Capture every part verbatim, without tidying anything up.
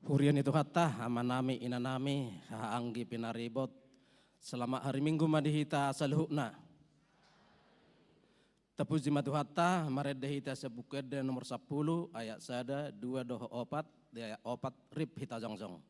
Huria ni Tuhanta, amanami, inanami, haha anggi pinaribot, selamat hari Minggu ma di hita saluhutna. Tapuji ma Tuhanta, marende hita sian Buku Ende nomor sampulu, ayat sada, dua dohot opat, di ayat opat, rap hita jongjong.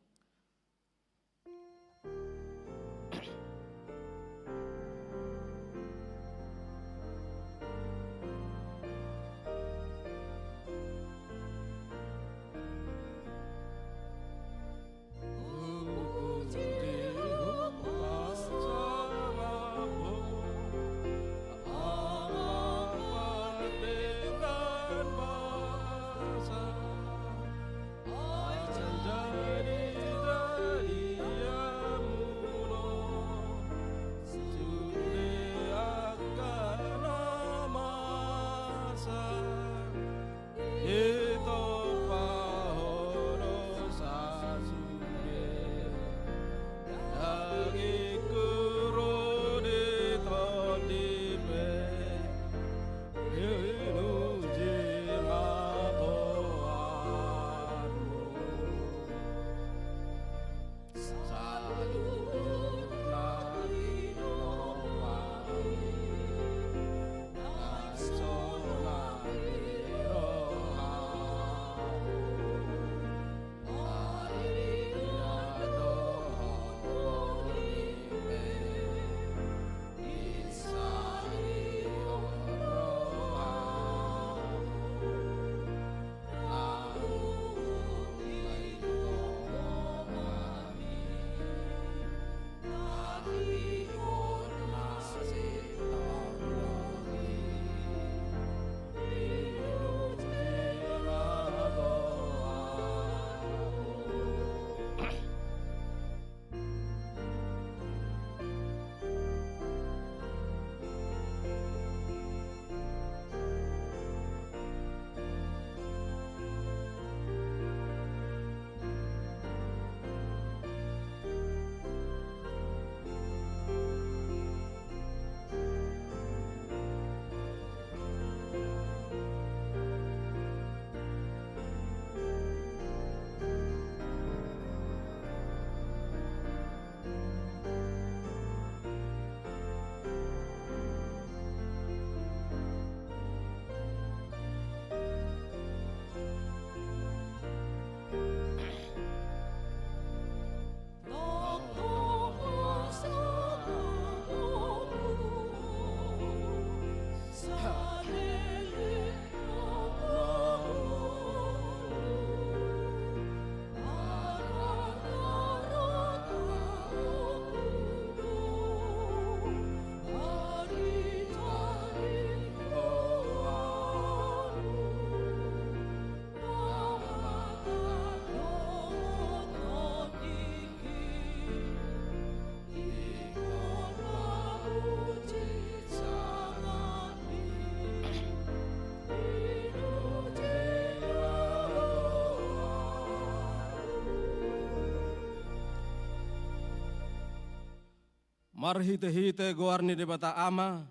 Marhitehite goar ni Debata Ama,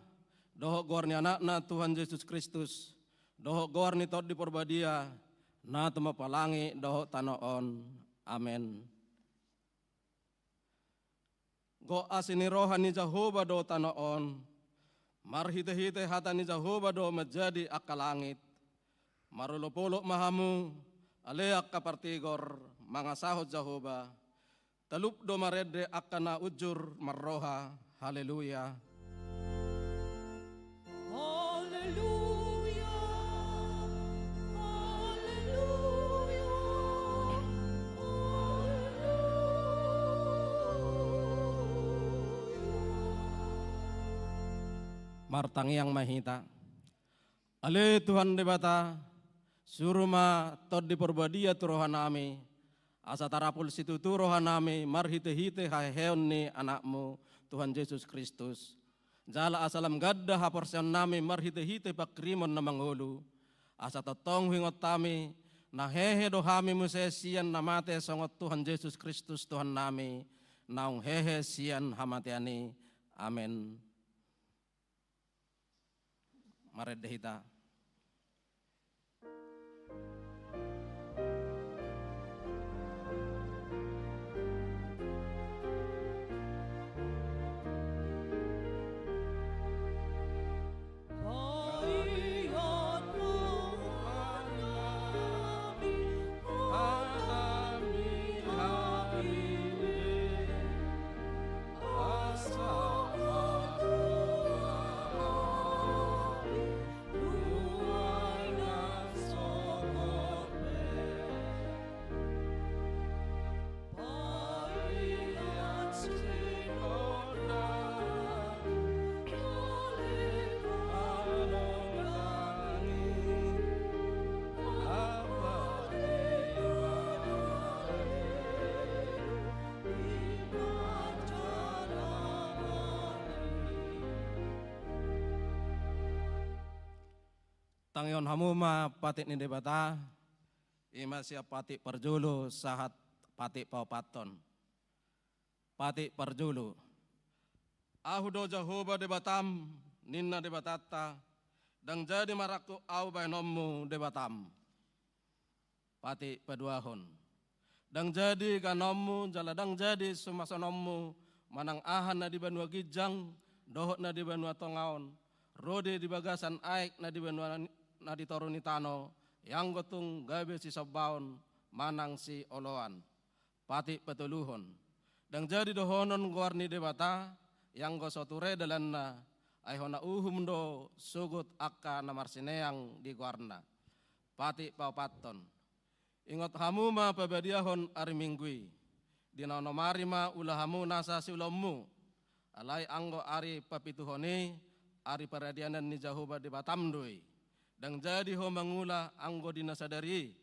dohot goar ni Anakna Tuhan Jesus Kristus, dohot goar ni Tondi Porbadia, na tumompa langit dohot tano on. Amen. Gok asi ni roha ni Jahowa do tano on, marhitehite hata ni Jahowa do manjadi angka langit. Marolopolop ma hamu, ale angka partigor, mangasahon Jahowa, talup do marende angka na unjur marroha. Haleluya. Haleluya, haleluya, haleluya. Martangiang ma hita. Ale Tuhan Debata, suru ma Tondi Porbadia tu rohanami, asa tarapul situtu rohanami marhitehite haheheon ni Anakmu, Tuhan Jesus Kristus. Jala asa lam ganda haporseaonnami marhitehite panghirimon na mangolu, asa tongtong huingot hami, na hehe do hami muse sian na mate songon Tuhan Jesus Kristus Tuhannami, naung hehe sian hamatean i. Amen. Marende hita. Tangihon hamu ma patik ni Debata, i ma sian patik parjolo sahat patik paopathon. Patik parjolo. Ahu do Jahowa Debatam, ninna Debatanta, ndang jadi marangkup ahu bahenonmu Debatam. Patik paduahon. Ndang jadi ganuanmu jala ndang jadi sumasononmu manang aha na di banua ginjang dohot na di banua tonga on, ro di bagasan aek na di banua na di toru ni tano, ianggo tung gabe sisombaon manang sioloan. Patik patoluhon. Ndang jadi dohonon goar ni Debata ianggo so ture dalanna, ai hona uhum do sogot angka na marsineang di goarna. Patik paopathon. Ingot hamu ma pabadiahon ari Minggu i. Di na onom ari ma ula hamu nasa siulaonmu. Alai anggo ari papituhon i, ari paradianan ni Jahowa Debatam do i. Ndang jadi ho mangula anggo di na sadari i.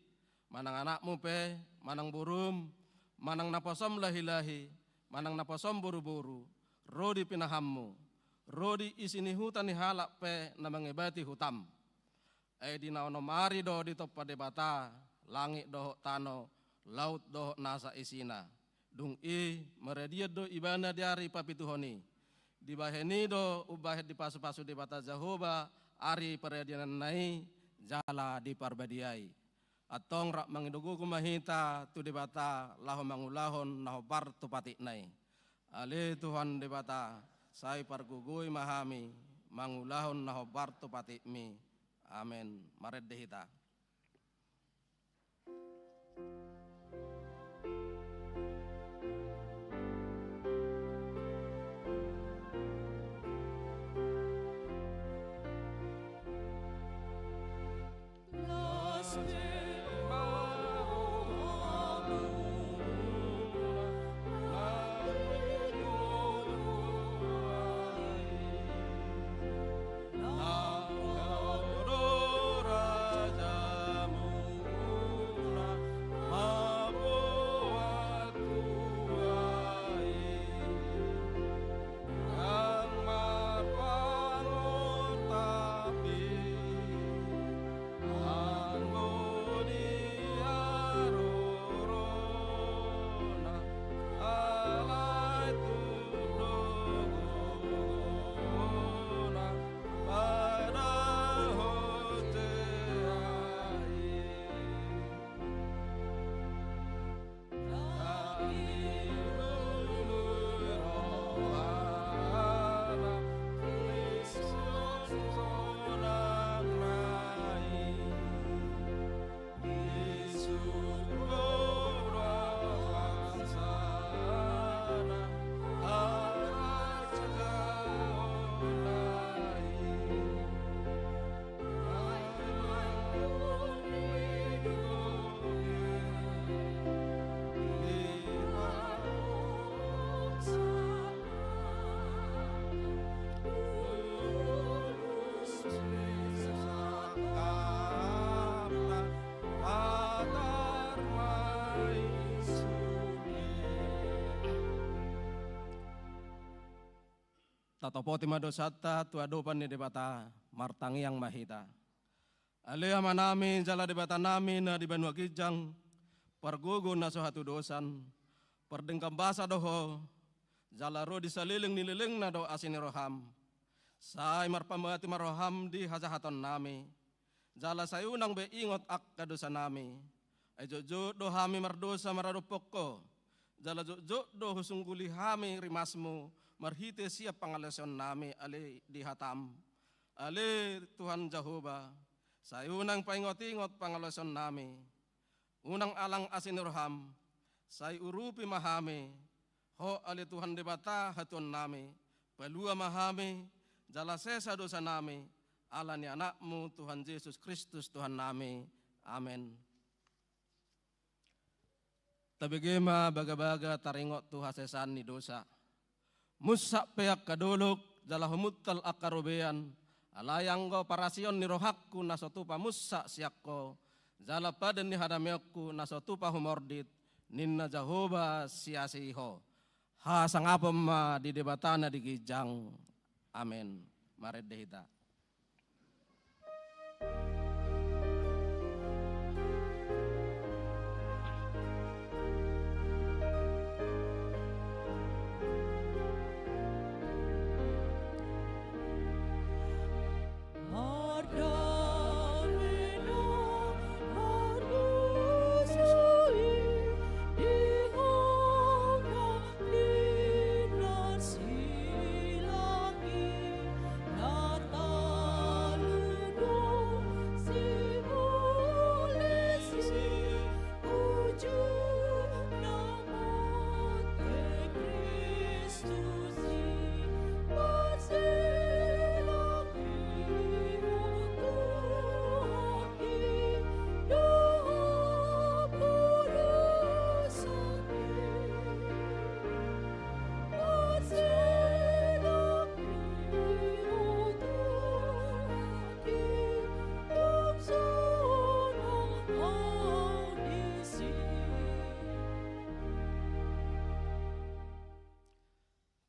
Manang anakmu pe, manang borum, manang naposom lahilahi, manang naposom boruboru, ro di pinahanmu, ro di isi ni huta ni halak pe na mangebati hutam. Ai di na onom ari do ditompa Debata langit dohot tano, laut dohot nasa isina. Dung i maradian do ibana di ari papituhon i. Dibahen i do umbahen dipasupasu Debata Jahowa ari paradiananna i jala diparbadiai. Antong rap mangido gogo ma hita tu Debata laho mangulahon na hombar tu patikna i. Ale Tuhan Debata, sai pargogoi ma hami mangulahon na hombar tu patikmi. Amen. Marende hita. Tatopoti ma dosanta tu adopan ni Debata, martangiang ma hita. Ale Amanami jala Debatanami na di banua ginjang, pargogo na so hatudosan, pardenggan basa do Ho, jala ro di saleleng ni lelengna do asi ni roham. Sai marpamati ma roham di hajahatonnami, jala sai unang be ingot angka dosanami. Ai jotjot do hami mardosa maradophon Ho, jala jotjot do husungguli hami rimasmu marhite sian pangalaosionnami ale di hatam. Ale Tuhan Jahowa, sai unang paingotingot pangalaosionnami. Unang alang asi ni roham, sai urupi ma hami. Ho ale Tuhan Debata hatuannami, palua ma hami, jala sesa dosanami, ala ni Anakmu Tuhan Jesus Kristus Tuhannami. Amen. Tabege ma bagabaga taringot tu hasesaan ni dosa. Munsak pe angka dolok, jala humuntal angka robean, alai anggo parasion ni rohangku na so tupa munsak sian Ho, jala padan ni hadameonku na so tupa humordit, ninna Jahowa siasi Ho. Hasangapon ma di Debata na di ginjang. Amen. Marende hita.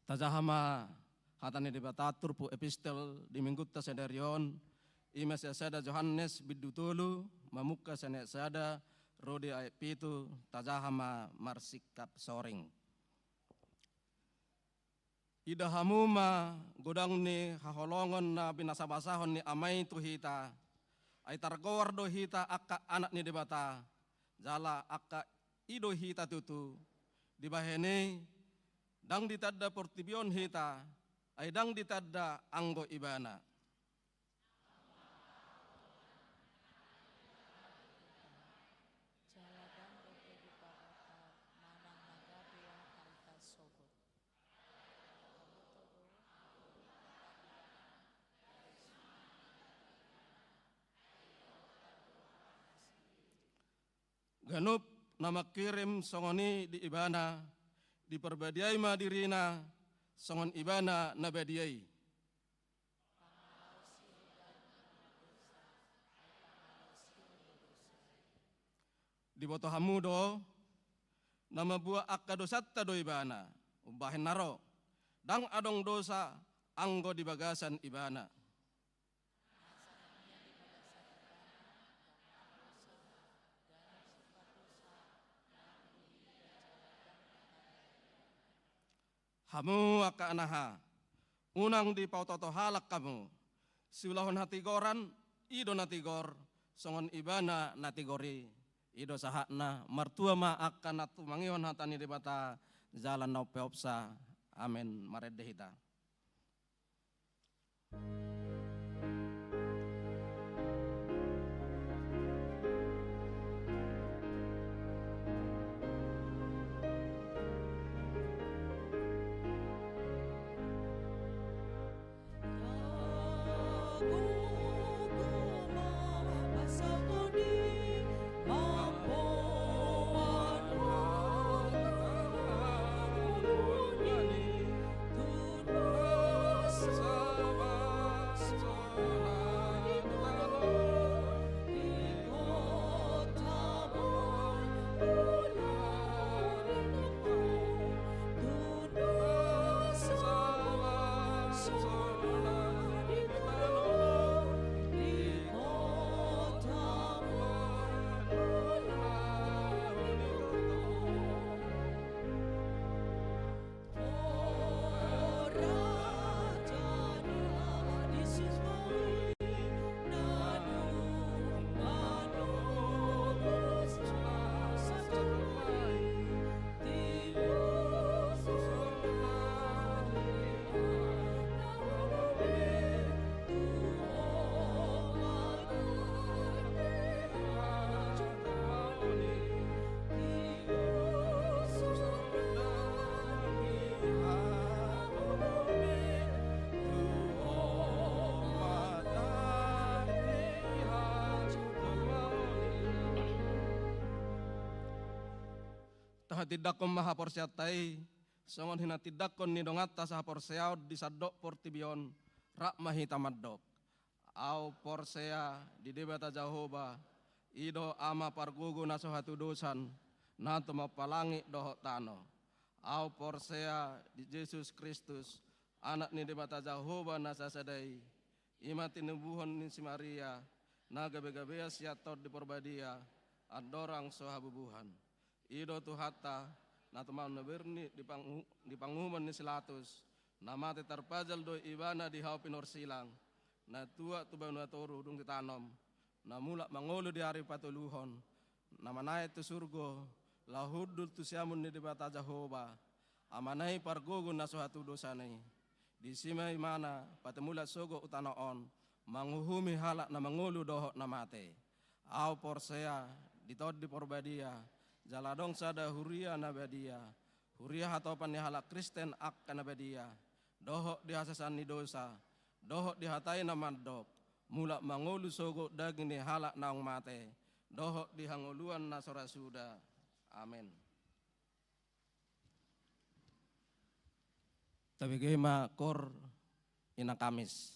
Tajaha ma hata ni Debata turpuk epistel di minggunta sadari on, i ma sian sada Johannes bindu tolu, mamungka sian ayat sada ro di ayat pitu, tajaha ma marsingkap soring. Ida hamu ma godang ni haholongon na binasabasahon ni Ama i tu hita, ai targoar do hita angka anak ni Debata, jala angka i do hita tutu, dibahen i ndang ditanda portibi on hita, ai ndang ditanda anggo Ibana. Jala ndang dope diparrohahon manang na gabe aha hita sogot. Ganup na mangkirim songon i di Ibana, diparbadiai ma dirina songon Ibana na badia i. Diboto hamu do, na mambuat angka dosanta do Ibana, umbahen na ro, ndang adong dosa anggo di bagasan Ibana. Hamu angka anaha, unang dipaototo halak hamu. Siulahon hatigoran, i do na tigor, songon Ibana na tigor i. I do sahatna, martua ma angka na tumangihon hata ni Debata, jala na umpeopsa. Amen. Marende hita. Tahatindangkon ma haporseaonta i, songon hinatindangkon ni donganta sahaporseaon di sandok portibi on, rap ma hita mandok. Ahu porsea di Debata Jahowa, i do Ama pargogo na so hatudosan, na tumompa langit dohot tano. Ahu porsea di Jesus Kristus, Anak ni Debata Jahowa na sasada i, i ma tinubuhon ni si Maria, na gabegabean sian Tondi Porbadia, andorang so habubuhan. I do Tuhanta, na tumamaon na berni di pangu-, di panguhuman ni si Latus, na mate tarpajal do Ibana di hau pinorsilang, na tuat tu banua toru dung ditanom, na mulak mangolu di ari patoluhon, na manaek tu surgo, laho hundul tu siamun ni Debata Jahowa, Amana i pargogo na so hatudosan i. Disi ma Ibana patimulak sogot tu tano on, manguhumi halak na mangolu dohot na mate. Ahu porsea di Tondi Porbadia, jala adong sada huria na badia, huria hatopan ni halak Kristen angka na badia, dohot di hasesaan ni dosa, dohot di hata i na mandok, mulak mangolu sogot daging ni halak naung mate, dohot di hangoluan na so ra suda. Amen. Tabege ma koor Inang Kamis.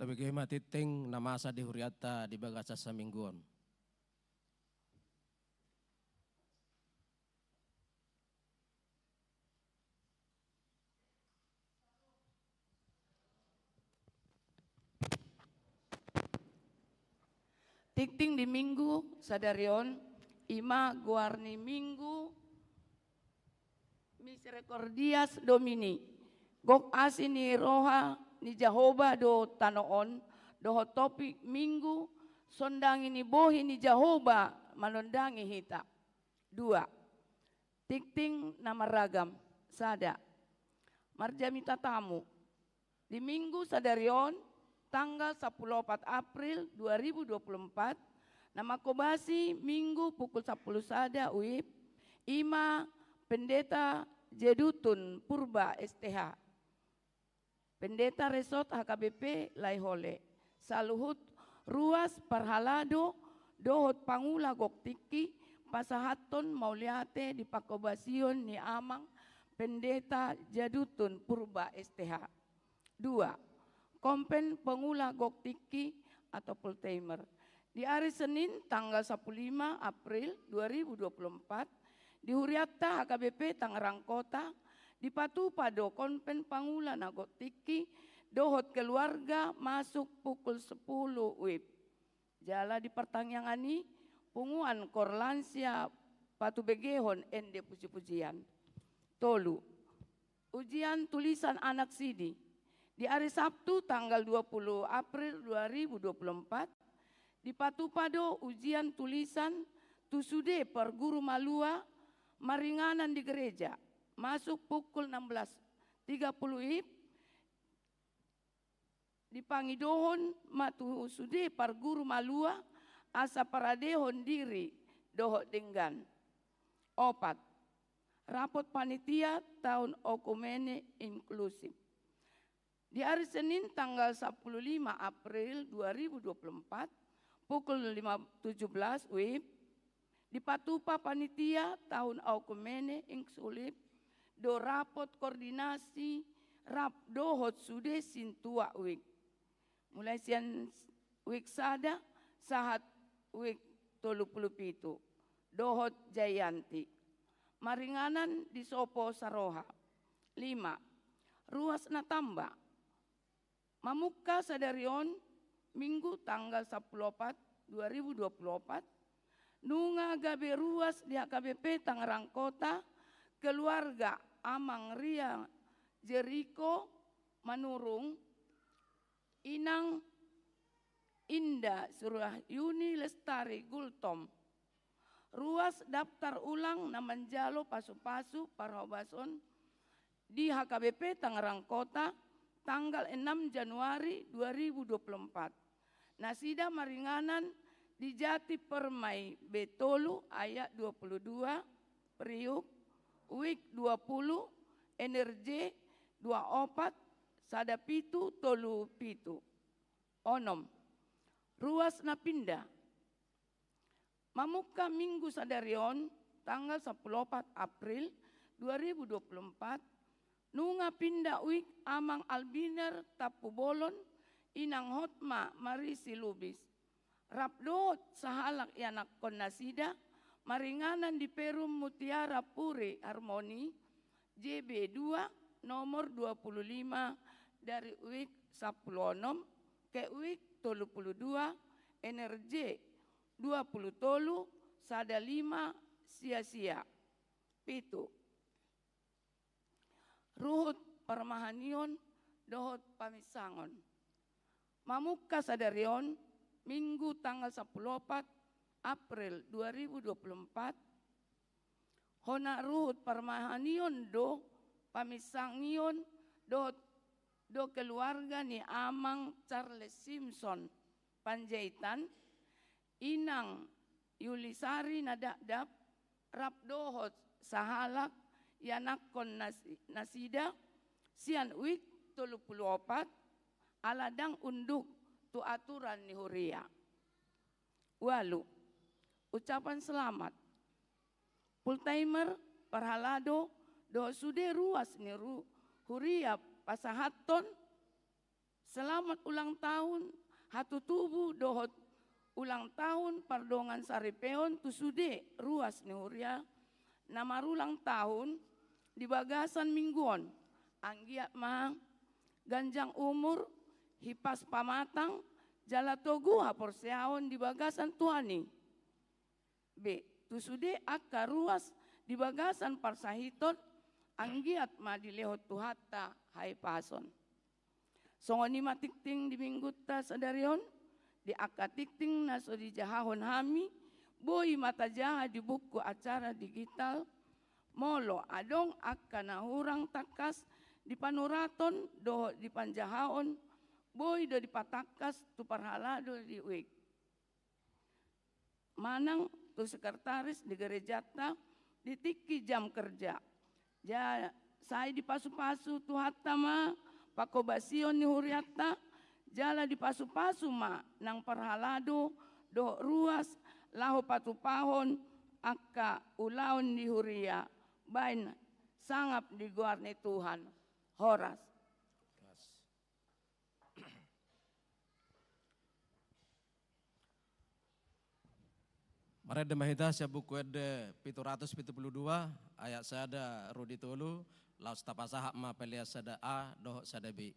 Tabege ma tingting na masa di hurianta di bagasan saminggu on. Tingting di minggu sadari on, i ma goar ni minggu Misericordias Domini, gok asi ni roha ni Jahowa do tano on, dohot topik minggu, sondangi ni bohi ni Jahowa manondangi hita. Dua, tingting na marragam. Sada, marjamita tamu. Di minggu sadari on, tanggal sampulu opat April dua ribu dua puluh empat, na mangkobasi minggu pukul sampulu sada WIB, i ma Pendeta Jedutun Purba S T H, Pendeta Resort H K B P Laihole, saluhut ruas parhalado dohot pangula gok tingki pasahathon mauliate di pangkobasion ni Amang Pendeta Jedutun Purba S T H. Dua, kompen pangula gok tingki atau full timer. Di ari Senin tanggal sampulu lima April dua ribu dua puluh empat, di hurianta H K B P Tangerang Kota, dipatupa do kompen pangula na gok tingki dohot keluarga masuk pukul sampulu WIB. Jala di partangiangan i, punguan koor lansia patubegehon ende pujipujian. Tolu, ujian tulisan anak sidi. Di ari Sabtu tanggal dua puluh April dua ribu dua puluh empat, dipatupa do ujian tulisan tu sude parguru malua maringanan di gereja, masuk pukul enam belas tiga puluh WIB, dipangidohon ma tu sude parguru malua asa paradehon diri dohot denggan. Opat, rapot panitia taon oikumene inklusif. Di ari Senin tanggal sampulu lima April dua ribu dua puluh empat, pukul lima tujuh belas WIB, dipatupa panitia taon oikumene inklusif do rapot koordinasi rap dohot sude sintua WIB. Mulai sian WIB sada sahat WIB tolu puluh pitu dohot Jayanti. Maringanan di sopo saroha. Lima, ruas na tamba. Mamungka sadari on, Minggu tanggal sampulu opat dua ribu dua puluh opat, nunga gabe ruas di H K B P Tangerang Kota, keluarga Amang Ria Jeriko Manurung, Inang Inda Suryahyuni Lestari Gultom. Ruas daftar ulang na manjalo pasupasu parhobason di H K B P Tangerang Kota, tanggal enam Januari dua ribu dua puluh empat. Nasida maringanan di Jati Permai B tolu ayat dua puluh dua, Priuk, WIB dua puluh, N R J dua opat sada pitu tolu pitu. Onom, ruas na pinda. Mamungka Minggu sadari on, tanggal sampulu opat April dua ribu dua puluh empat, nunga pinda WIB Amang Albiner Tampubolon, Inang Hotma Marisi Lubis, rap dohot sahalak ianakkon nasida, maringanan di Perum Mutiara Puri Harmoni, J B dua, nomor dua puluh lima, dari WIB sampulu onom ke WIB tolu puluh dua, N R J dua puluh tolu sada lima sia sia. Pitu, ruhut parmahanion dohot paminsangon. Mamungka sadari on, Minggu tanggal sampulu opat April dua ribu dua puluh empat, hona ruhut parmahanion do paminsangion dohot do keluarga ni Amang Charles Simpson Panjaitan, Inang Yulisari Nadapdap, rap dohot sahalak ianakkon nas-, nasida, sian WIB tolu puluh opat, ala ndang unduk tu aturan ni huria. Ualu, ucapan selamat. Full timer, parhalado, dohot sude ruas ni ru-, huria pasahathon Selamat ulang tahun hatutubu dohot ulang tahun pardongan saripeon tu sude ruas ni huria na marulang tahun di bagasan minggu on. Anggiat ma ganjang umur, hipas pamatang, jala togu haporseaon di bagasan Tuhan i. Be, tu sude angka ruas di bagasan parsahiton, anggiat ma dilehon Tuhanta hahipason. Songon i ma tingting di minggunta sadari on, di angka tingting na so dijahahon hami, boi ma tajaha di buku acara digital, molo adong angka na hurang tangkas di panuraton dohot di panjahaon, boi do dipatangkas tu parhalado di web. Manang tu sekretaris di gerejanta di tingki jam kerja. Ja, sai dipasupasu Tuhanta ma panghobasion ni hurianta, jala dipasupasu ma nang parhalado dohot ruas laho patupahon angka ulaon ni huria baen sangap di goar ni Tuhan. Horas. Marende ma hita sian Buku Ende pitu ratus pitu pulu dua, ayat sada ro di tolu, laos tapasahat ma pelean sada A dohot sada B.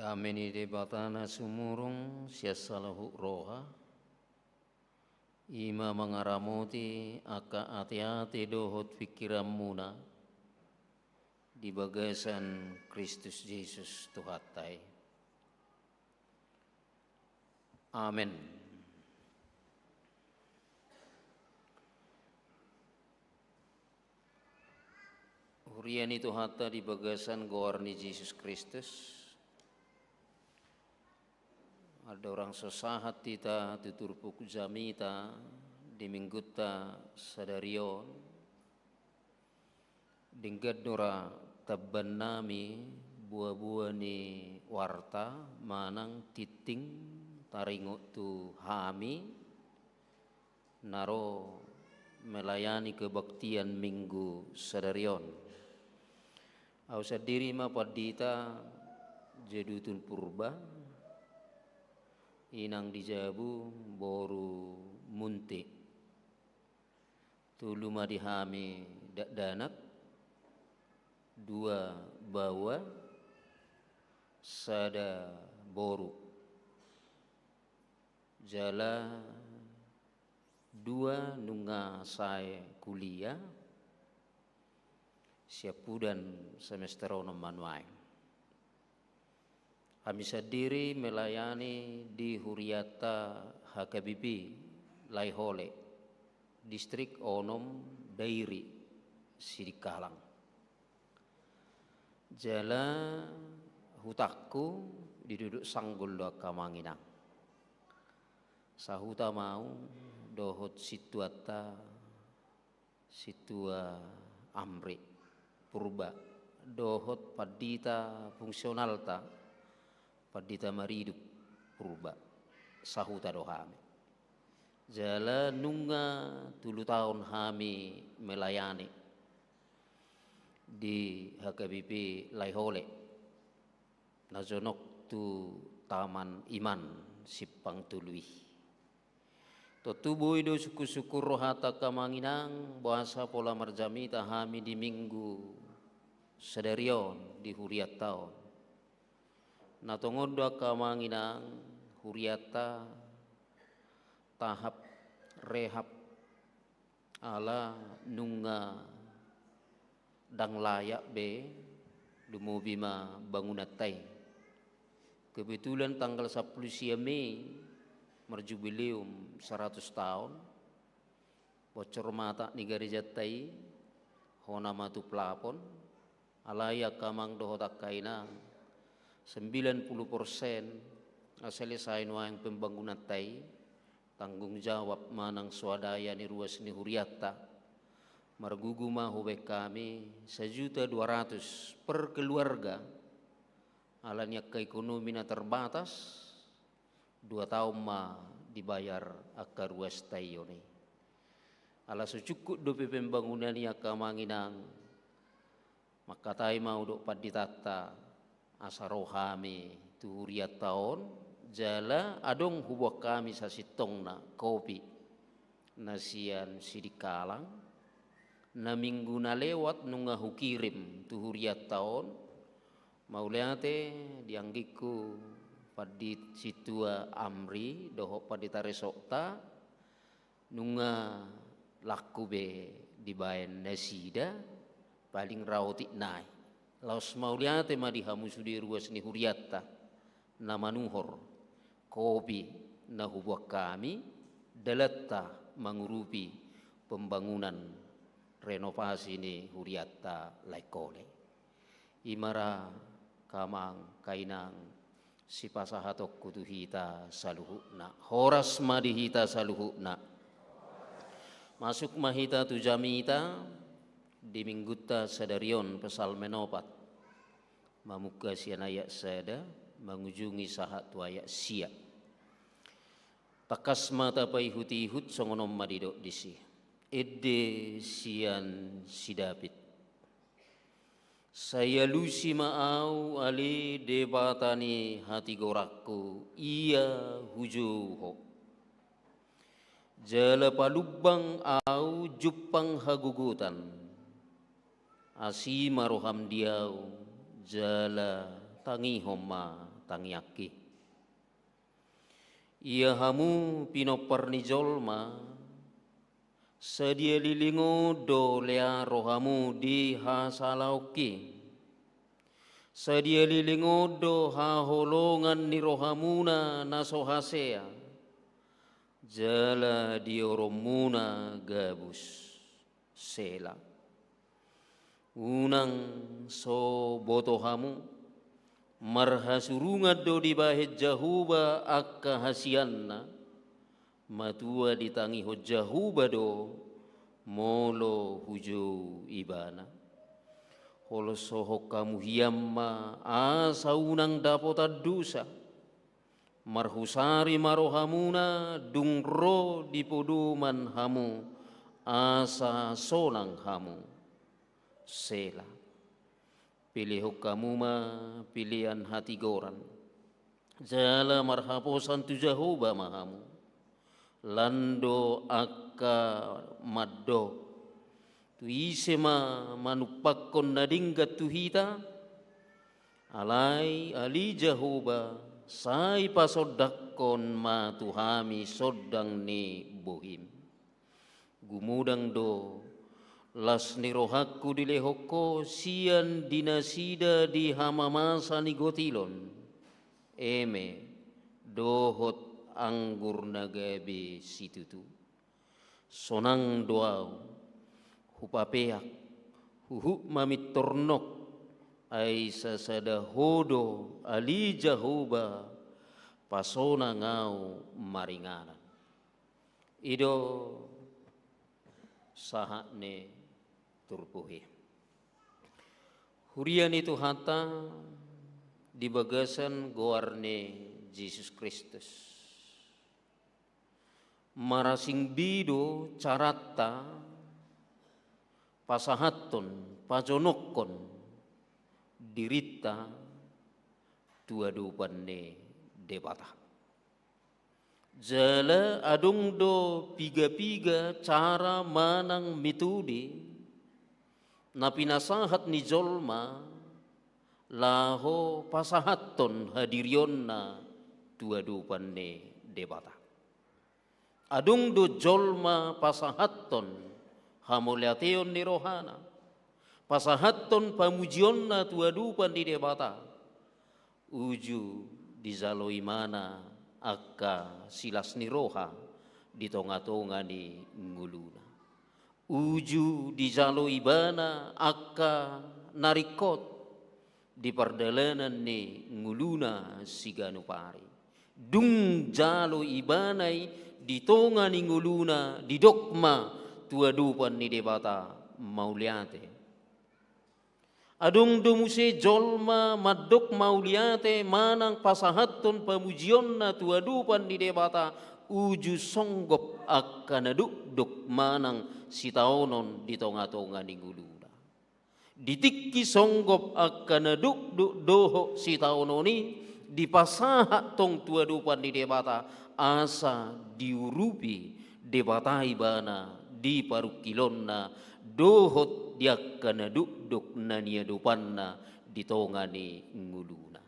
Dame ni Debata na sumurung sian saluhut roha, i ma mangaramoti angka ateate dohot pingkiranmuna di bagasan Kristus Jesus Tuhanta i. Amen. Huria ni Tuhanta di bagasan goar ni Jesus Kristus, andorang so sahat hita tu turpuk jamita di minggunta sadari on, denggan do ra tambannami boaboa ni warta manang tingting taringot tu hami na ro melayani kebaktian Minggu sadari on. Au sandiri ma Pandita Jadutun Purba, inang di jabu boru Munti. Tolu ma di hami dakdanak, dua baoa, sada boru. Jala dua nunga sae kuliah, siampudan semester onom ma nuaeng. Hami sandiri melayani di hurianta H K B P Laihole, distrik onom, Dairi, Sidikalang. Jala hutangku di Duduk Sanggul do angka amang inang. Sahuta ma au dohot sintuanta, Sintua Amri Purba, dohot pandita fungsionalta, Pandita Maridup Purba, sahuta do hami. Jala nunga tolu taon hami melayani di H K B P Laihole, na jonok tu Taman Iman, Simpang Tolu i. Tontu boi do sungkun-sungkun rohanta angka amang inang, boasa pola marjamita hami di Minggu sadari on di hurianta on. Na tongon do angka amang inang, hurianta tahap rehab, ala nunga ndang layak be, lumobi ma bangunanta i. Kebetulan tanggal sampulu sia Mei marjubileum saratus taon, bocor ma atap ni garejanta i, hona ma tu plafon. Alai angka amang dohot angka inang, sembilan puluh persen na selesai nuaeng pembangunanta i, tanggung jawab manang swadaya ni ruas ni hurianta. Margugu ma hubaen hami sajuta dua ratus per keluarga, ala ni angka ekonomi na terbatas, dua taon ma dibayar angka ruasta i on i. Ala so cukup dope pembangunan i angka amang inang, mangkatai ma au dohot panditanta, asa ro hami tu hurianta on, jala adong huboan hami sasintongna kopi na sian Sidikalang, na minggu na lewat nunga hukirim tu hurianta on. Mauliate di anggingku Pandita Sintua Amri dohot pandita resokta, nunga laku be dibaen nasida, paling ra otik nai. Laos mauliate ma di hamu sude ruas ni hurianta na manuhor kopi na huboan hami, dalanta mangurupi pembangunan renovasi ni hurianta Laihole. I ma ra angka amang, angka inang, sipasahatonku tu hita saluhutna. Horas ma di hita saluhutna. Masuk ma hita tu jamita di minggunta sadari on, Psalmen opat, mamungka sian ayat sada mangujungi sahat tu ayat sia. Tangkas ma tapaihut-ihut, songon on ma didok disi. Ende sian si David. Sai alusi ma au ale Debata ni hatigoranku, ia hujou Ho. Jala palumbang au jumpang hagogotan. Asi ma roham di au, jala tangihon ma tangiangki. Ia hamu pinompar ni jolma, sadia leleng on do lea rohamu di hasalaonki. Sadia leleng on do haholongan ni rohamuna na so hasea, jala dioronmuna gabus. Sela. Unang so boto hamu, marhasurungan do dibahen Jahowa angka hasianna, matua ditangihon Jahowa do molo hujou ibana. Holsohon hamu hian ma asa unang dapotan dosa. Marhusari ma rohamuna dung ro di podoman hamu asa sonang hamu. Sela. Pilihon hamu ma pilean hatigoran. Jala marhaposan tu Jahowa ma hamu. Lan do angka mandok. Tu ise ma manumpakkon na denggan tu hita? Alai ale Jahowa, sai pasondangkon ma tu hami sondang ni bohim. Gumodang do las ni rohangku dilehon ho sian di nasida di hamamasa ni gotilon, eme dohot anggur na gabe situtu. Sonang do ahu, hupapeak, huhut mamintor nok, ai sasada ho do ale Jahowa, pasonang ahu maringanan. I do sahat ni turpuk i. Huria ni Tuhanta di bagasan goar ni Jesus Kristus. Marasing be do caranta pasahathon, pajonokhon dirinta tu adopan ni Debata. Jala adong do piga-piga cara manang metode na pinasahat ni jolma laho pasahathon hadirionna tu adopan ni Debata. Adong do jolma pasahathon hamauliateon ni rohana, pasahathon pamujionna tu adopan ni Debata. Uju dijalo ibana angka silas ni roha di tonga-tonga ni ngoluna. Uju dijalo ibana angka na ringkot di pardalanan ni ngoluna siganup ari. Dung jalo ibana i di tonga ni ngoluna, didok ma tu adopan ni Debata mauliate. Adong do muse jolma mandok mauliate manang pasahathon pamujionna tu adopan ni Debata, uju songgop angka na dokdok manang sitaonon di tonga-tonga ni ngoluna. Di tingki songgop angka na dokdok dohot sitaonon i, dipasahat tong tu adopan ni Debata, asa diurupi Debata ibana di parungkilonna dohot di angka na dokdok na niadopanna di tonga ni ngoluna.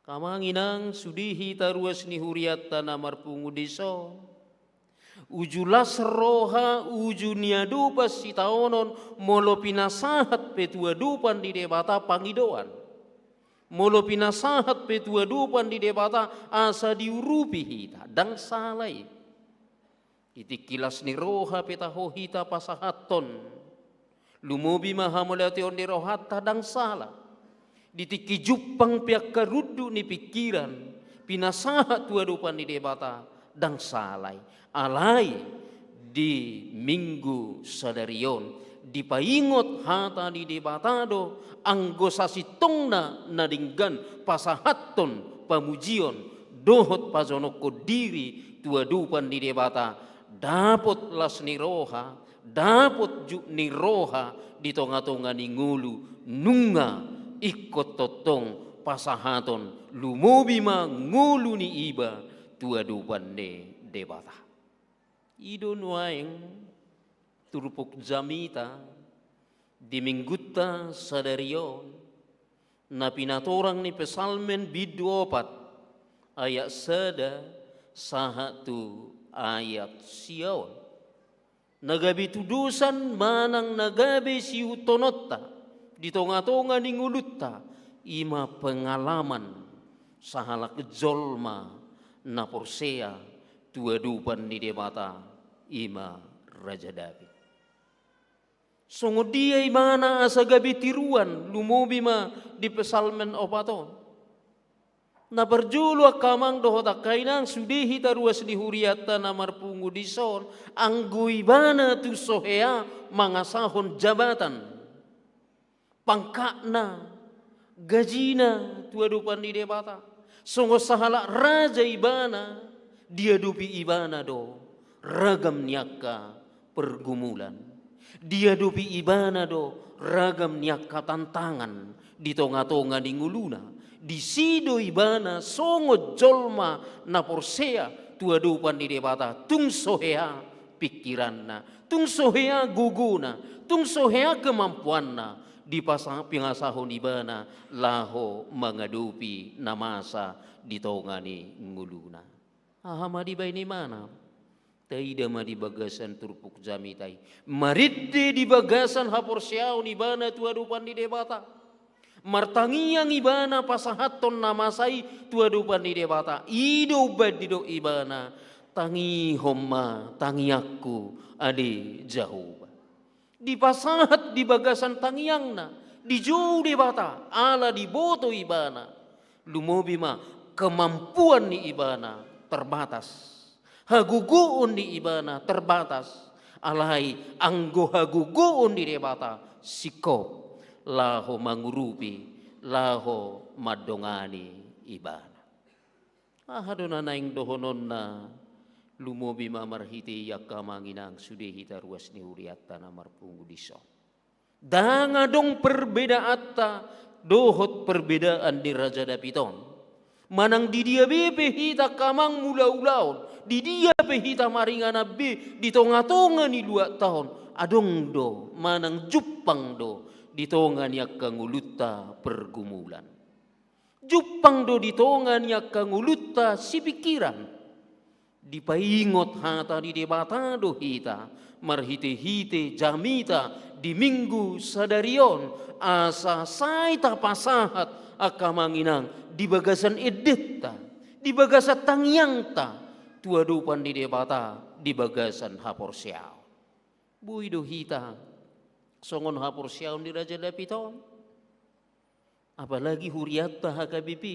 Amang inang, sude hita ruas ni hurianta na marpungu dison, uju las roha, uju niadopan sitaonon, molo pinasahat pe tu adopan ni Debata pangidoan. Molo pinasahat pe tu adopan ni Debata asa diurupi hita, ndang sala i. Di tingki las ni roha pe taho hita pasahathon, lumobi ma hamauliateon ni rohanta, ndang sala. Di tingki jumpang pe angka runduk ni pingkiran pinasahat tu adopan ni Debata, ndang sala i. Alai di Minggu sadari on dipaingot hata ni Debata do, anggo sasintongna na denggan pasahathon pamujion dohot pajonokhon diri tu adopan ni Debata, dapot las ni roha, dapot juk ni roha di tonga-tonga ni ngolu, nunga ingkon tongtong pasahaton, lumobi ma ngolu ni iba tu adopan ni Debata. I do nuaeng turpuk jamita di Minggunta sadari on, Na pinatorang ni Psalmen bindu opat, ayat sada sahat tu ayat sia on. Na gabe tudosan manang na gabe siihuthononta di tonga-tonga ni ngolunta, i ma pengalaman sahalak jolma na porsea tu adopan ni Debata, i ma Raja Daud. Songon dia ibana asa gabe tiruan, lumobi ma di Psalmen opat on. Na parjolo angka amang dohot angka inang, sude hita ruas ni hurianta na marpungu dison, anggo ibana tung so hea mangasahon jabatan, pangkatna, gajina tu adopan ni Debata. Songon sahalak raja ibana, diadopi ibana do ragam ni angka pergumulan. Diadopi ibana do ragam ni angka tantangan di tonga-tonga ni ngoluna. Disi do ibana songon jolma na porsea tu adopan ni Debata, tung so hea pingkiranna, tung so hea gogona, tung so hea kemampuanna, dipasa-, pingasahon ibana laho mangadopi na masa di tonga ni ngoluna. Aha ma dibaen ibana? Taida ma di bagasan turpuk jamita i. Marende di bagasan haporseaon ibana tu adopan ni Debata. Martangiang ibana pasahathon na masa i tu adopan ni Debata. I do umbaen didok ibana, tangihon ma tangiangku, ale Jahowa. Dipasahat di bagasan tangiangna, dijou Debata, ala diboto ibana. Lumobi ma kemampuan ni ibana terbatas. Hagogoon ni ibana terbatas. Alai anggo hagogoon ni Debata singkop laho mangurupi, laho mandongani ibana. Aha do na naeng dohononna, lumobi ma marhite i angka amang inang sude hita ruas ni hurianta na marpungu dison. Ndang adong perbedaanta dohot perbedaan ni Raja Daud on. Manang di dia be pe hita angka amang mangula ulaon, di dia pe hita maringanan be di tonga-tonga ni luatta on, adong do manang jumpang do di tonga ni angka ngolunta pergumulan. Jumpang do di tonga ni angka ngolunta sipingkiran. Dipaingot hata ni Debata do hita marhite-hite jamita di Minggu sadari on, asa sai tapasahat angka amang inang di bagasan endenta, di bagasan tangiangta tu adopan ni Debata di bagasan haporseaon. Boi do hita songon haporseaon ni Raja Daud on? Apalagi hurianta H K B P.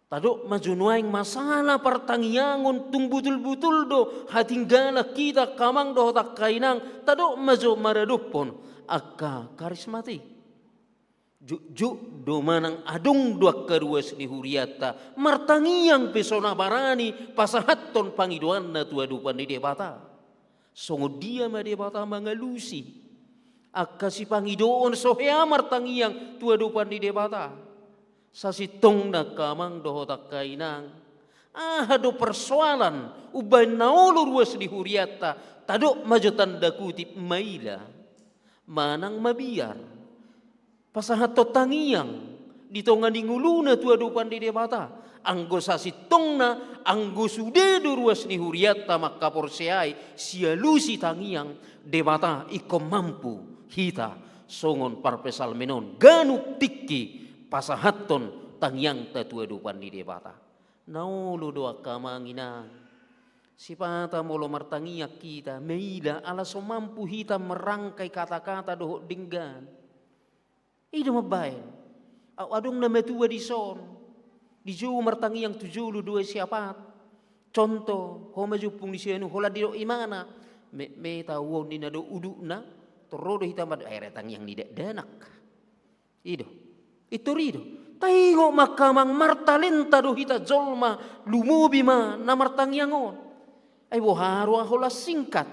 Tadok ma jo nuaeng masalah partangiangon, tung butul-butul do hatinggalan hita angka amang dohot angka inang, tadok ma jo maradophon angka karismatik. Jukjuk do manang adong do angka ruas ni hurianta martangiang pe so na barani pasahathon pangidoanna tu adopan ni Debata. Songon dia ma Debata mangalusi angka sipangidoon so hea martangiang tu adopan ni Debata? Sasintongna angka amang dohot angka inang, aha do persoalan umbaen na olo ruas ni hurianta, tadok ma jo tanda kutip maila manang mabiar pasahathon tangiang di tonga ni ngoluna tu adopan ni Debata. Anggo sasintongna, anggo sude do ruas ni hurianta mangkaporseai sialusi tangiang Debata, ingkon mampu hita songon parpsalmen on ganup tingki pasahathon tangiangta tu adopan ni Debata. Na olo do angka amang inang, sipata molo martangiang hita maila ala so mampu hita merangkai kata-kata dohot denggan. I do mambaen. Au adong na matua dison, dijou martangiang tu jolo dua siapat. Contoh, ho ma jo ompung ni sianu, holan didok ibana, metmet au on ninna do udutna, torro do hita mad-, akhirna tangiang ni dakdanak. I do. Pintor i do. Taingot ma angka amang, martalenta do hita jolma, lumobi ma na martangiang on. Ai boha roha holan singkat.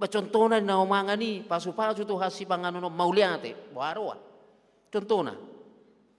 Ba contohna na omangan i, pasu-pasu tu hasipanganon on, mauliate, boha roha. Contohna.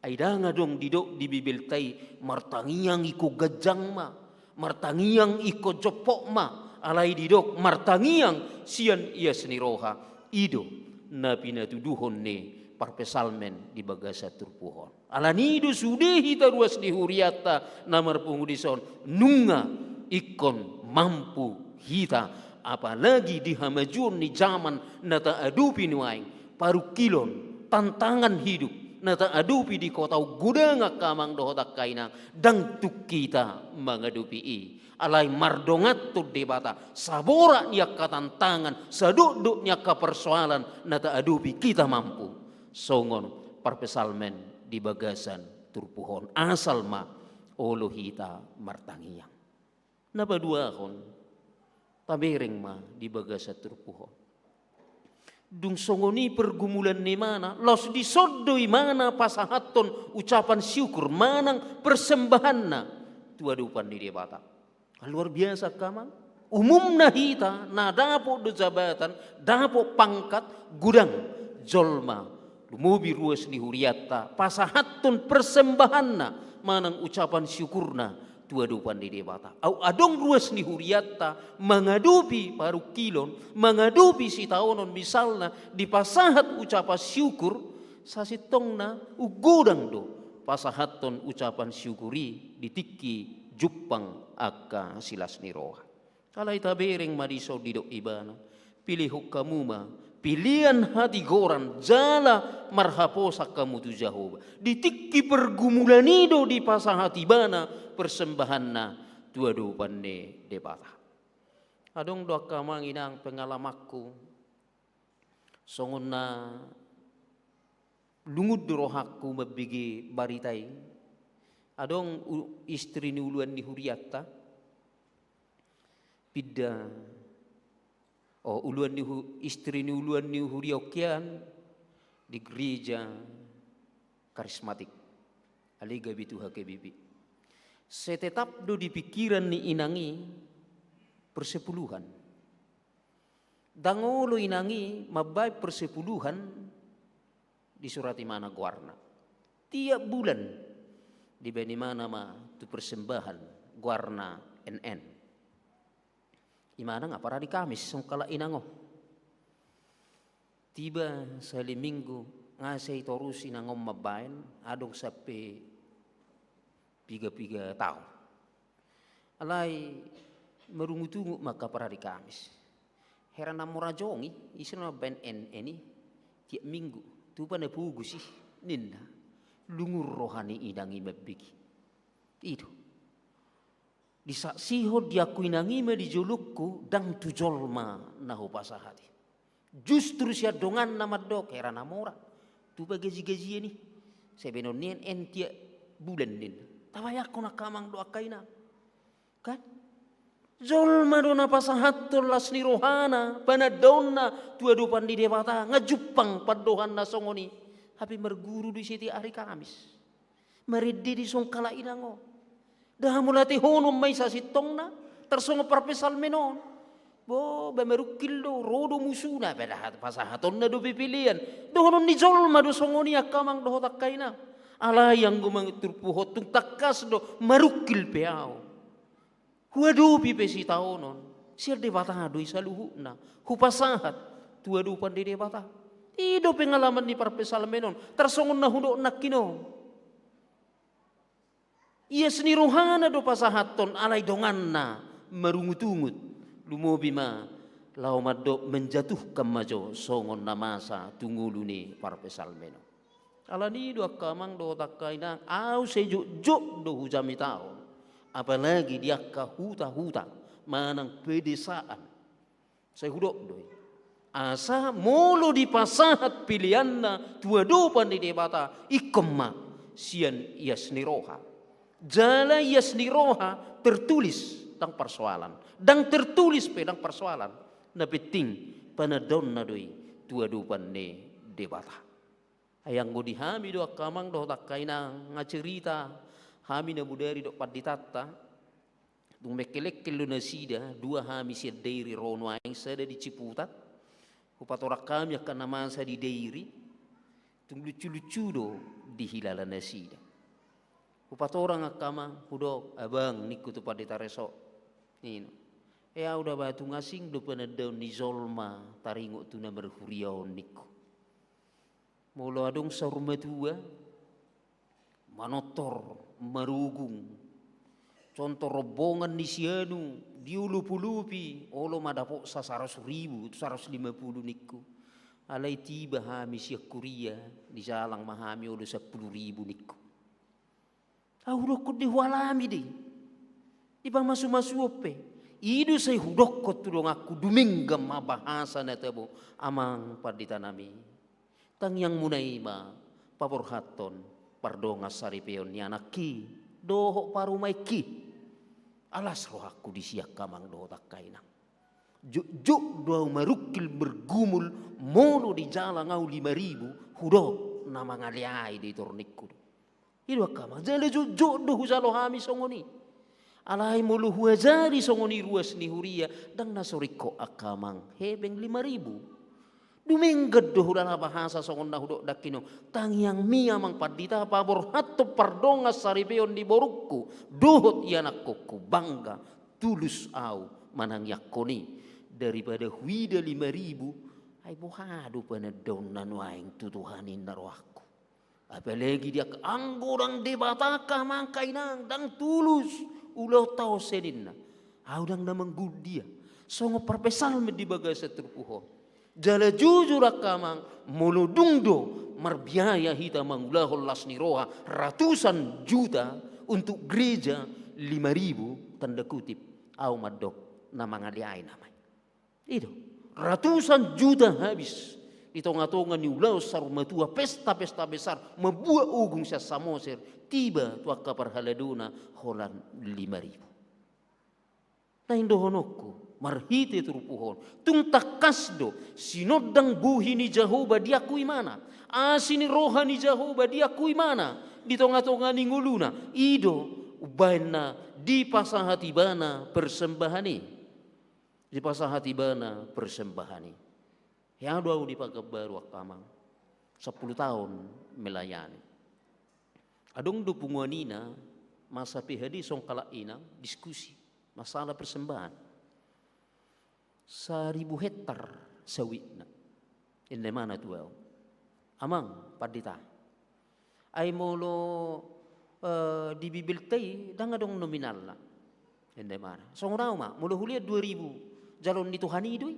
Ai ndang adong didok di Bibelta i martangiang ingkon ganjang ma, martangiang ingkon jompok ma, alai didok martangiang sian ias ni roha. I do na pinatuduhon ni parpsalmen di bagasan turpuk on. Alani do sude hita ruas ni hurianta na marpungu dison, nunga ingkon mampu hita, apalagi di hamajuon ni jaman na taadopi nuaeng, parungkilon, tantangan hidup na taadopi di kota on, godang angka amang dohot angka inang, ndang tung hita mangadopi i. Alai mardonganhon Debata, saborat ni angka tantangan, sadokdok ni angka persoalan na taadopi, hita mampu songon parpsalmen di bagasan turpuk on. Asal ma olo hita martangiang. Na paduahon, tabereng ma di bagasan turpuk on. Dung songon i pergumulan ni imana, laos dison do imana pasahathon ucapan syukur manang persembahanna tu adopan ni Debata. Luar biasa, angka amang. Umumna hita na dapot do jabatan, dapot pangkat, godang jolma lumobi ruas ni hurianta pasahathon persembahanna manang ucapan syukurna tu adopan ni Debata. Au adong ruas ni hurianta mangadopi parungkilon, mangadopi sitaonon, misalna dipasahat ucapan syukur, sasintongna godang do pasahathon ucapan syukur i di tingki jumpang angka silas ni roha. Alai tabereng ma dison, didok ibana: Pilihon hamu ma pilian hatigoran jala marhaposan hamu tu Jahowa. Di tingki pergumulan i do dipasahat ibana persembahanna tu adopan ni Debata. Adong do, angka amang inang, pengalamanku, songon na lungun do rohangku mambege barita i. Adong u-, istri ni uluan ni hurianta pinda, o, uluan ni hu-, istri ni uluan ni huria on hian di gereja karismatik, alai gabe tu H K B P. Sai tetap do di pikiran ni inang i persepuluhan. Ndang olo inang i mambaen persepuluhan disurati imana goarna. Tiap bulan dibaen imana ma tu persembahan goarna N N. Imana nga parari Kamis songkalak inang on. Tiba sahali Minggu, nga sai torus inang on mambaen, adong sampe piga-piga taon. Alai marungut-ungut ma angka parari Kamis. Hera na mora jongi, ise na mambaen N N i tiap Minggu, tupa na pogos i, ninna. Lungun roha ni inang i mambege. I do. Disaksihon, diakui inang i ma di jolongku, ndang tu jolma na hupasahat i. Justru sian donganna mandok, hera na mora, tupa gaji-gajian i. Sai baenon ni N N tiap bulan, ninna. Tabayangkon, angka amang dohot angka inang. Kan? Jolma do na pasahathon las ni rohana, panandaonna tu adopan ni Debata, nga jumpang pandohanna songon i. Hape marguru do i setiap ari Kamis. Marende do i songkalak inang on. Ndang hamu latehonon ma i sasintongna, tarsongon parpsalmen on. Bo, ba marungkil do, ro do musuna, padahal pasahatonna dope pelean. Dohonon ni jolma do songon i, angka amang dohot angka inang. Alai anggo mangiturpuhon, tung tangkas do, marungkil pe ahu, huadopi pe sitaonon, sian Debata do i saluhutna, hupasahat tu adopan ni Debata. I do pengalaman ni parpsalmen on, tarsongon na hudok nangkin on. Ias ni rohana do pasahathon, alai donganna marungut-ungut. Lumobi ma laho mandok, menjatuhkan ma jo songon na masa tu ngolu ni parpsalmen on. Alani do, angka amang dohot angka inang, ahu sai jotjot do hujamitahon, apalagi di angka huta-huta manang pedesaan. Sai hudok do i. Asa molo dipasahat peleanna tu adopan ni Debata, ingkon ma sian ias ni roha. Jala ias ni roha tertulis, ndang parsoalan. Ndang tertulis pe ndang parsoalan. Na penting panandaonna do i tu adopan ni Debata. Ai anggo di hami do, angka amang dohot angka inang, nga cerita hami na bodari dohot panditanta. Tung mengkelengkel do nasida, dua hami sian Dairi ro nuaeng, sada di Ciputat. Hupatorang hami angka na masa di Dairi. Tung lucu-lucu do dihilala nasida. Hupatorang, angka amang, hudok, "Abang," ningku tu pandita Reso, ninna, "e, ahu da ba tung asing do panandaon ni jolma taringot tu na marhuria on," ningku. Molo adong saur matua manortor marugung, contoh rombongan ni si Anu, diolopolopi, olo ma dapotsa saratus ribu, saratus lima pulu ningku. Alai tiba hami sian huria, dijalang ma hami olo sampulu ribu ningku. Ahu dokkon di, hualami do i. Dipamasumasuon pe. I do sai hudokkon tu donganku, dumenggan ma bahasa na tabo, amang pandita nami. Tangiangmuna i ma paborhathon pardongansaripeon ni anakki dohot parumaenki. Alas rohangku disi angka amang dohot angka inang. Jotjot do ahu marungkil margumul, molo dijalang ahu lima ribu, hudok na mangaleai do i, tor ningku do. I do angka amang, jala jotjot do hujalo hami songon i. Alai molo huajari songon i ruas ni huria, ndang na so ringkot angka amang, hepeng lima ribu. Dumenggan do hulala bahasa songon na hudok nangkin on. Tangiangmi amang pandita, paborhathon pardongansaripeon ni borungku dohot ianakhonku, bangga, tulus ahu manangianghon i. Daripada huida lima ribu, ai boha do panandaonna nuaeng tu Tuhan, ninna rohangku. Apalagi dia anggo ndang Debata angka amang angka inang, ndang tulus ulaonta on, ninna, ahu ndang na manggundi ia. Songon parpsalmen di bagasan turpuk on. Jala jujur angka amang, molo dung do marbiaya hita mangulahon las ni roha ratusan juta untuk gereja lima ribu, tanda kutip, ahu mandok na mangaleai nama i. I do, ratusan juta habis di tongatonga ni ulaon saur matua, pesta-pesta besar, mambuat ogung sian Samosir, tiba tu angka parhaladona holan lima ribu. Naeng dohononku marhite turpuk on, tung tangkas do sinondang bohi ni Jahowa di angku imana, asi ni roha ni Jahowa di angku imana, di tongatonga ni ngoluna. I do umbahen na dipasahat ibana persembahan i. Dipasahat ibana persembahan i. Hea do ahu di Pakanbaru angka amang, sampulu taon melayani. Adong do punguan ina, masa P H D songon halak ina, diskusi masalah persembahan. Saribu hektar sawitna. Ninna imana tu ahu, amang pandita, ai molo, eh, di Bibelta i ndang adong nominalna. Ninna imana, songon ahu ma, molo hulean dua ribu, jaloon ni Tuhan i do i.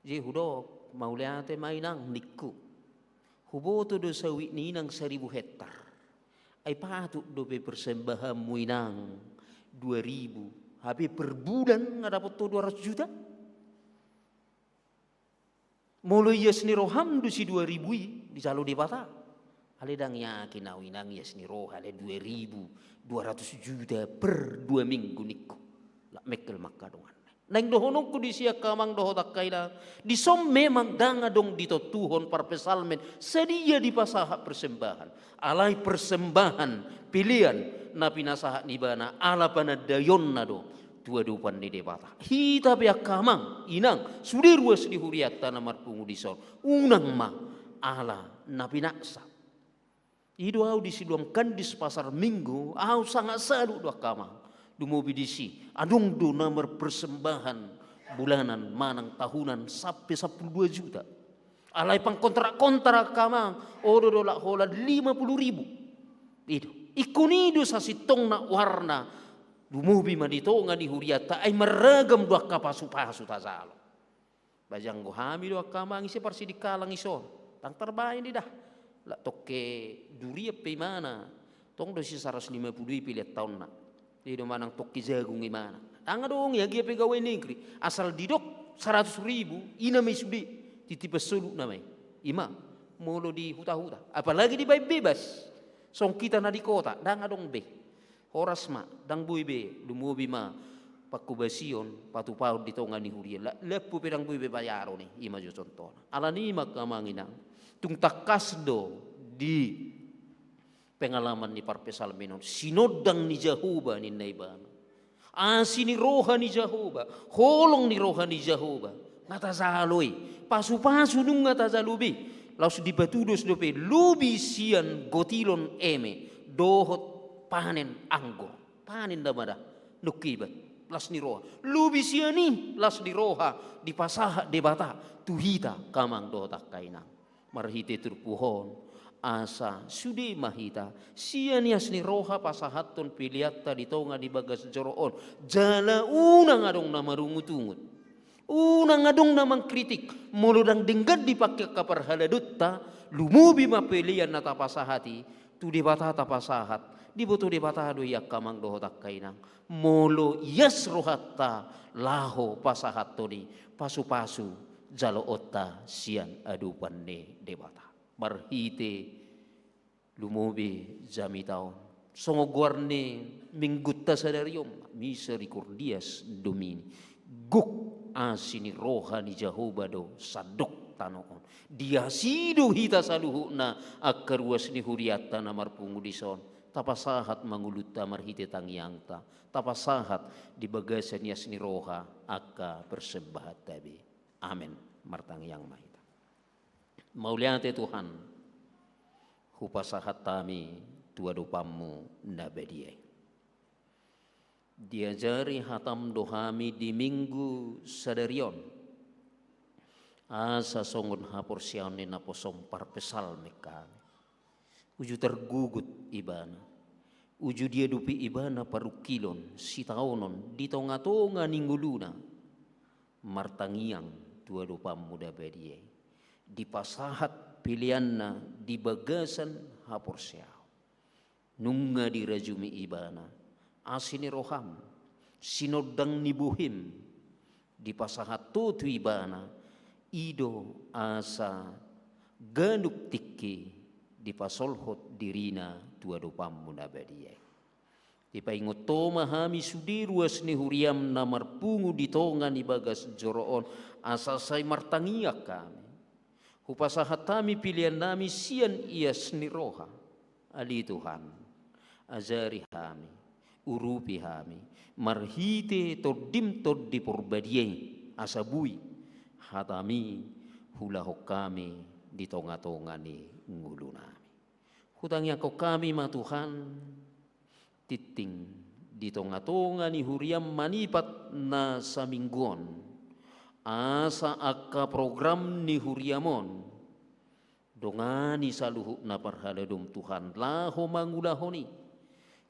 Jadi hudok, mauliate ma inang ningku. Huboto do sawit ni inang saribu hektar. Ai patut dope persembahanmu inang dua ribu, hape per bulan nga dapot ho dua ratus juta. Molo ias ni roham do si dua ribu i dijalo Debata. Alai ndang yakin ahu inang ias ni roha, alai dua ribu dua ratus juta per dua minggu ningku. Lak mengkel ma angka dongan. Naeng dohononku disi angka amang dohot angka inang, dison memang ndang adong ditontuhon parpsalmen sadia dipasahat persembahan. Alai persembahan pelean na pinasahat ni ibana ala panandaionna do tu adopan ni Debata. Hita pe angka amang inang, sude ruas ni hurianta na marpungu dison, unang ma ala na pinaksa. I do ahu di Siluam Kandis Pasar Minggu, ahu sangat salut do angka amang. Dumobi disi, adong do na marpersembahan bulanan manang tahunan sampe sampulu dua juta. Alai pangkontrak-kontrak angka amang, olo do lak holan lima pulu ribu. I do. Ingkon i do sasintongna warna. Dumobi ma di tonga ni hurianta, ai marragam do angka pasupasu tajalo. Ba janggo hami do angka amang ise parsidingkalang ison. Ndang tarbaen i da. Lak tongke durian pe imana, tong do si saratus lima pulu i pelean taonna. I do manang tongke jagung imana. Ndang adong i, agia pe gawai negeri. Asal didok saratus ribu, i nama i sude. Titipan soluk nama i. Ima, molo di huta-huta. Apalagi dibaen bebas. Songon hita na di kota, ndang adong be. Horas ma, ndang boi be, dumobi ma pangkobasion, patupaon di tonga ni huria. La-, lampu pe ndang boi be bayaron i, ima jo contohna. Alani i ma angka amang inang, tung tangkas do di pengalaman ni parpsalmen on. Sinondang ni Jahowa ninna ibana. Asi ni roha ni Jahowa, holong ni roha ni Jahowa. Nga tajalo i, pasupasu nunga tajalo be. Laos dipatudos dope lobi sian gotilon eme, dohot panen anggur. Panen nama da, nunga iba, las ni roha. Lobi sian i, las ni roha, dipasahat Debata tu hita angka amang dohot angka inang. Marhite turpuk on, asa sude ma hita sian ias ni roha pasahathon peleanta di tonga ni bagas joro on, jala unang adong na marungutungut. Unang adong na mangkritik, molo ndang denggan dipangke angka parhaladonta, lumobi ma pelean na tapasahat i, tu Debata tapasahat, diboto Debata do i angka amang dohot angka inang, molo ias rohanta laho pasahathon i pasupasu jaloonta sian adopan ni Debata. Marhite lumobi jamita on. Songon goar ni minggunta sadari on, Misericordias Domini. Gok asi ni roha ni Jahowa do sandok tano on. Diasi do hita saluhutna angka ruas ni hurianta na marpungu dison. Tapasahat ma ngolunta marhite tangiangta. Tapasahat di bagasan ias ni roha angka persembahanta be. Amen. Martangiang ma hita. Mauliate Tuhan, hupasahat hami tu adopanmu na badia i. Diajari hatam do hami di minggu sadari on, asa songon haporseaon ni naposom parpsalmen hami. Uju targugut ibana, uju diadopi ibana parungkilon, sitaonon di tonga-tonga ni ngoluna, martangiang tu adopanmu na badia i. Dipasahat peleanna di bagasan haporseaon. Nunga dirajumi ibana asi ni roham, sinondang ni bohim, dipasahat ho tu ibana, i do asa ganup tingki dipasolhot dirina tu adopanmu na badia i. Dipaingot ho ma hami sude ruas ni huriam na marpungu di tonga ni bagas joro on, asa sai martangiang hami. Hupasahat hami peleannami sian ias ni roha. Ale Tuhan, ajari hami, urupi hami, marhite Tondim Tondi Parbadia i, asa boi hatami hulahon hami di tonga-tonga ni ngolunami. Hutangiangkon hami ma Tuhan, tingting di tonga-tonga ni huriam manipat na saminggu on, asa angka program ni huriam on, dongani saluhutna parhaladom Tuhan, laho mangulahon i.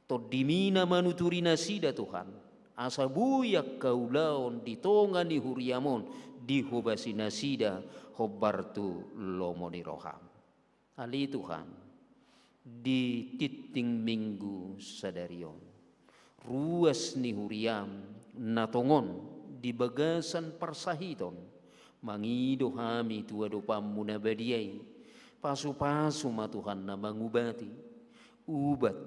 Tondimi na manuturi nasida Tuhan, asa boi angka ulaon di tonga ni huriam on, dihobasi nasida hombar tu lomo ni roham. Ale Tuhan, di tingting minggu sadari on, ruas ni huriam na tongon di bagasan parsahiton, mangido hami tu adopanmu na badia i, pasu-pasu ma Tuhan na mangubati, ubat,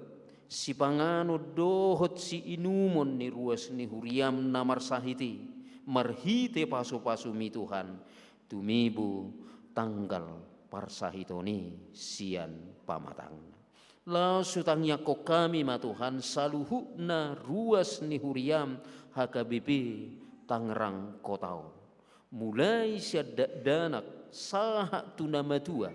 sipanganon dohot siinumon ni ruas ni huriam na marsahit i, marhite pasu-pasumi Tuhan, tumibu tanggal parsahiton i sian pamatangna. Laos hutangiangkon hami ma Tuhan saluhutna ruas ni huriam H K B P Tangerang Kota on. Mulai sian dakdanak sahat tu na matua,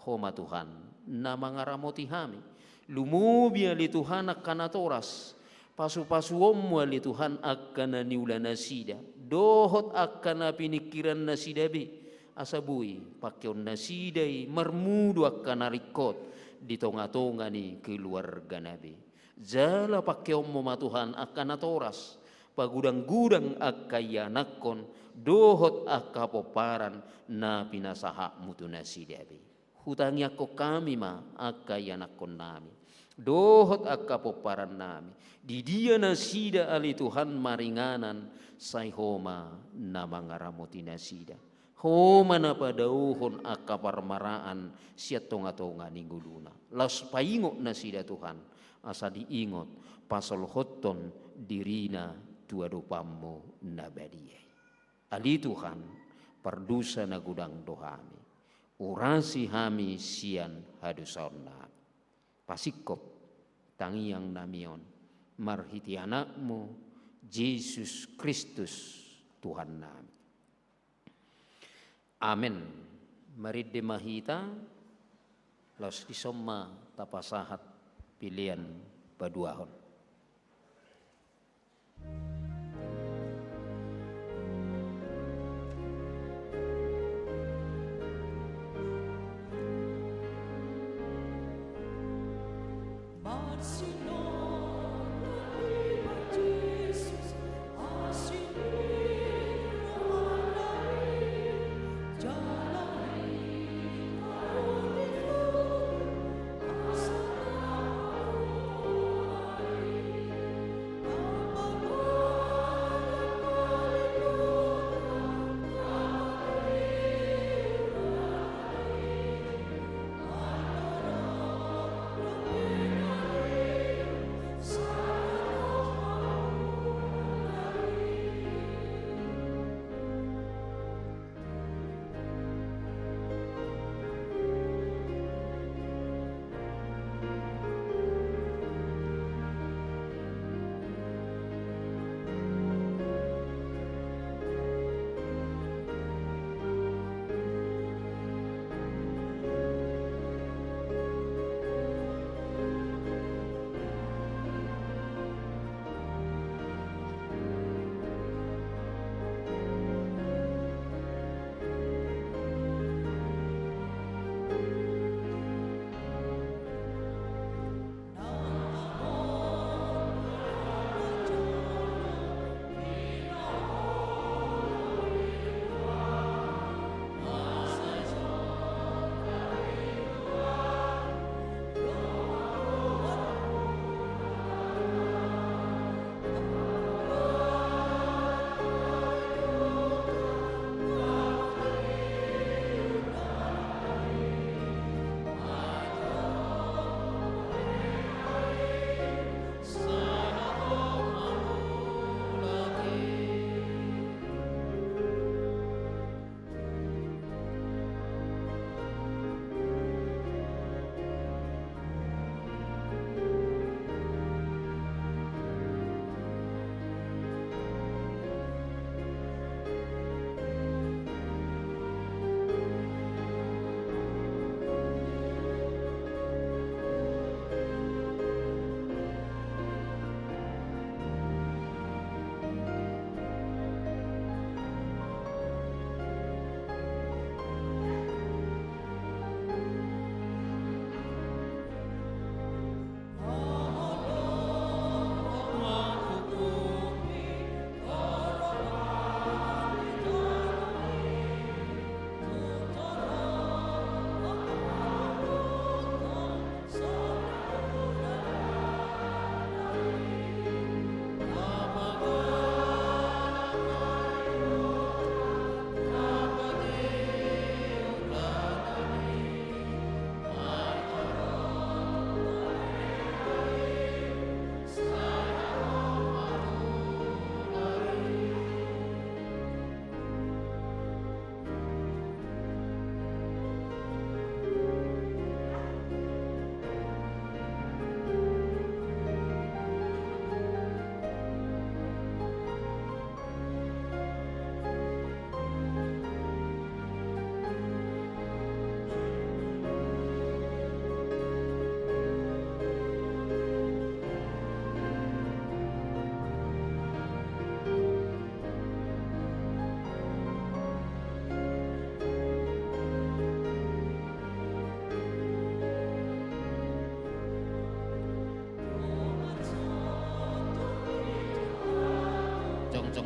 Ho ma Tuhan na mangaramoti hami. Lumobi ale Tuhan angka natoras, pasu-pasuonmu ale Tuhan angka na niula nasida, dohot angka na piningkiran nasida be, asa boi pangkeon nasida i marmudu angka na ringkot di tonga-tonga ni keluargana be. Jala pangkeonmu ma Tuhan angka natoras, pagudang-gudang angka ianakhon, dohot angka pomparan na pinasahatmu tu nasida be. Hutangiangkon hami ma angka ianakhonnami, dohot angka pomparannami, di dia nasida ale Tuhan maringanan, sai Ho ma na mangaramoti nasida. Ho ma na padaohon angka parmaraan sian tonga-tonga ni ngoluna. Laos paingot nasida Tuhan, asa diingot pasolhothon dirina tu adopanmu na badia i. Ale Tuhan, pardosa na godang do hami. Urasi hami sian hadosaonnami. Pasingkop tangiangnami on marhite Anakmu, Jesus Kristus, Tuhannami. Amen. Marende ma hita, laos dison ma tapasahat pelean paduahon.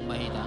ma hita.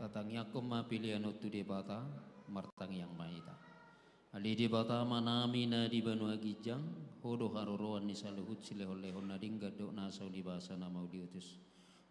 Tatangiangkon ma pelean on tu Debata, martangiang ma hita. Ale Debata Amanami na di banua ginjang, Ho do haroroan ni saluhut silehonlehon na denggan dohot na so di basa na mauliutus.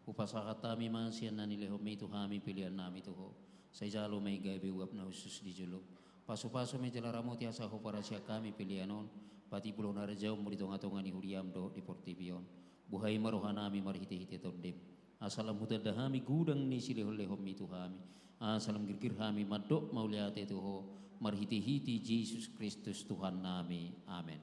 Hupasahat hami ma sian na nilehonMi tu hami peleannami tu Ho. Sai jalo ma i gabe uap na hushus di jolom. Pasupasu ma i jala ramoti asa huparasian hami pelean on, patimbulhon harajaonMu di tongatonga ni huriaM dohot di portibi on. Buhai ma rohanami marhitehite TondiM, asa lam hutanda hami godang ni silehonlehonMi tu hami, asa lam girgir hami mandok mauliate tu Ho, marhitehite Jesus Kristus Tuhannami. Amen.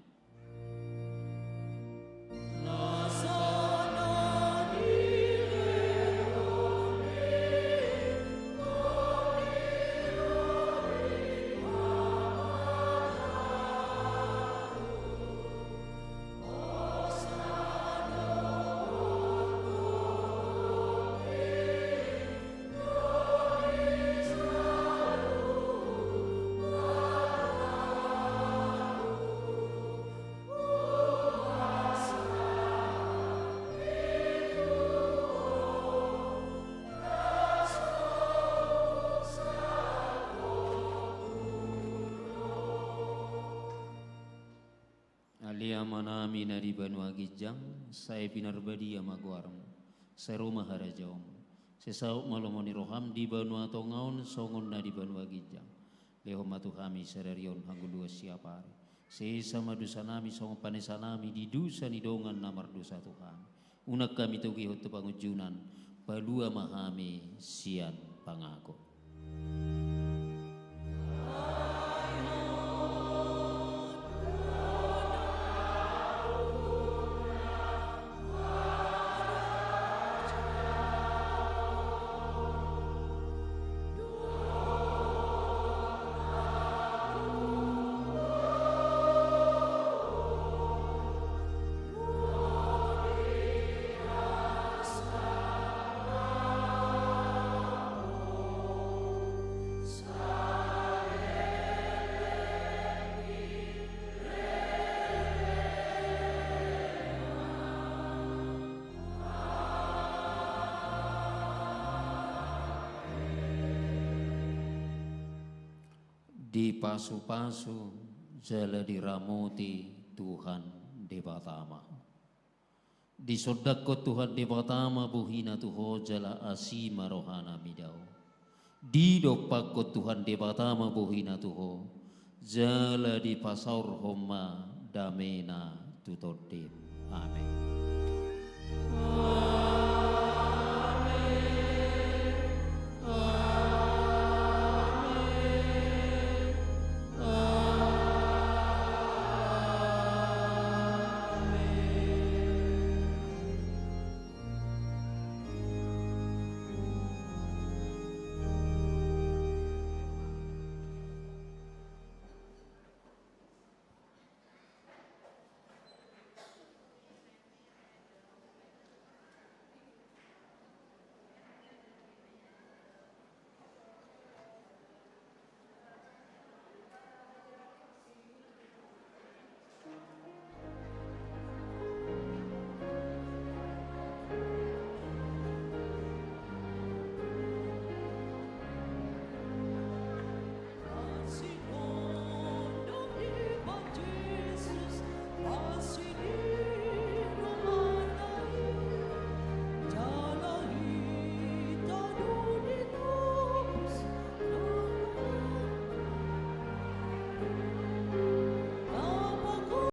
Ale Amanami na di banua ginjang, sai pinarbadia ma goarMu, sai ro ma harajaonMu, sai saut ma lomo ni rohaM di banua tonga on songon na di banua ginjang. Lehon ma tu hami sadari on hangoluan siapari. Sesa ma dosanami songon panesanami di dosa ni dongan na mardosa tu hami. Unang hami togihon tu pangunjunan, palua ma hami sian pangago. Dipasupasu jala diramoti Tuhan Debata ma. Disondangkon Tuhan Debata ma bohina tu ho jala asi ma rohana mida ho. Didompakkon Tuhan Debata ma bohina tu ho, jala dipasaorhon ma damena tu tondim. Amen.